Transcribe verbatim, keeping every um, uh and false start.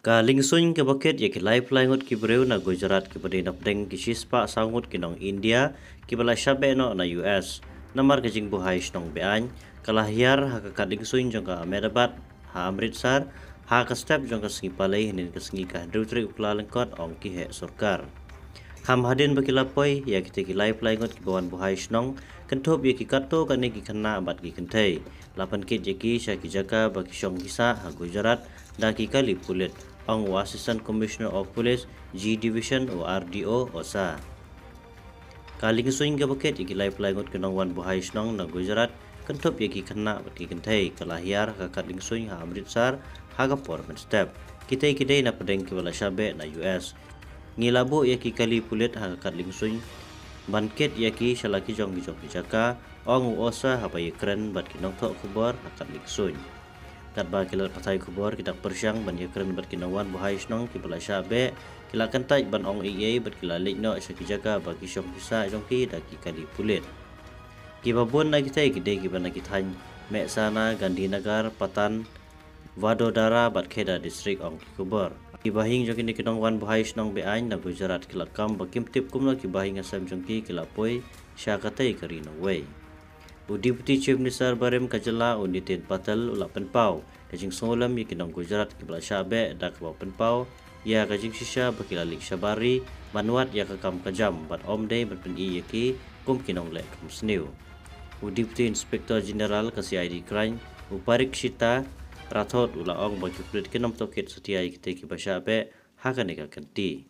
Ka liengsuiñ kaba kit ïa ki laiphew lai ngut ki briew na Gujarat kiba dei napdeng ki shispah saw ngut ki nong India kiba la shah beh noh na U S namar ka jingbuhai shnong be-aiñ ka la hiar ha ka kad liengsuiñ jong ka Ahmedabad ha Amritsar ha ka step jong ka sngi Palei hynnin ka sngi ka hynriew tarik u Kyllalyngkot, ong ki heh sorkar. Kham hadien ba ki la poi ïa kitei ki laiphew lai ngut kiba wan buhai shnong, kynthup ïa ki katto katne ki khynnah bad ki kynthei, la pynkit ïa ki sha ki jaka ba ki shong ki sah ha Gujarat da ki kali pulit, ong u Assistant Commissioner of Police, G Division, u R D O Osa. Ka liengsuiñ kaba kit ïa ki laiphew lai ngut ki nongwan buhai shnong na Gujarat, kynthup ïa ki khynnah bad ki kynthei, ka la hiar ha ka kad liengsuiñ ha Amritsar ha ka por mynstep. Kitei ki dei napdeng kiba la shah beh na U S. Ngi la buh ïa ki kali pulit ha ka kad liengsuiñ ban kit ïa ki sha la ki jong ki jong ki jaka, ong u Osa haba ïakren bad ki nongthoh khubor ha kad liengsuiñ. Katba ki lad pathai khubor ki dak pyrshang ban ïakren bad ki nongwan buhai shnong kiba la shah beh, ki la kyntait ban ong ei ei bad ki la leit noh sha ki jaka ba ki shong ki sah jong ki da ki kali pulit. Kiba bun na kitei ki dei kiba na ki thaiñ Mehsana, Gandhinagar, Patan, Vadodara bad Kheda District, ong ki khubor. Ki bahaïing jong kine ki nongwan buhai shnong be-aiñ na Gujarat ki la kam ba kim tip kumno ki bahaïing hasem jong ki ki la poi sha katei ka ri nongwei. U Deputy Chief Minister barim ka jylla u Nitin Patel u la pynpaw ka jingsngewlem ïa ki nong Gujarat kiba la shah beh da kaba pynpaw ïa ka jingshisha ba ki la leit shabar ri ban wad ïa ka kam ka jam bad ym dei ban pyni ïa ki kum ki nongleh kam sniew. U Deputy Inspector General ka C I D Crime, u Parikshita Rathod u la ong ba ki pulit kin ym tohkit satia ïa kitei kiba shah beh ha kane ka kynti.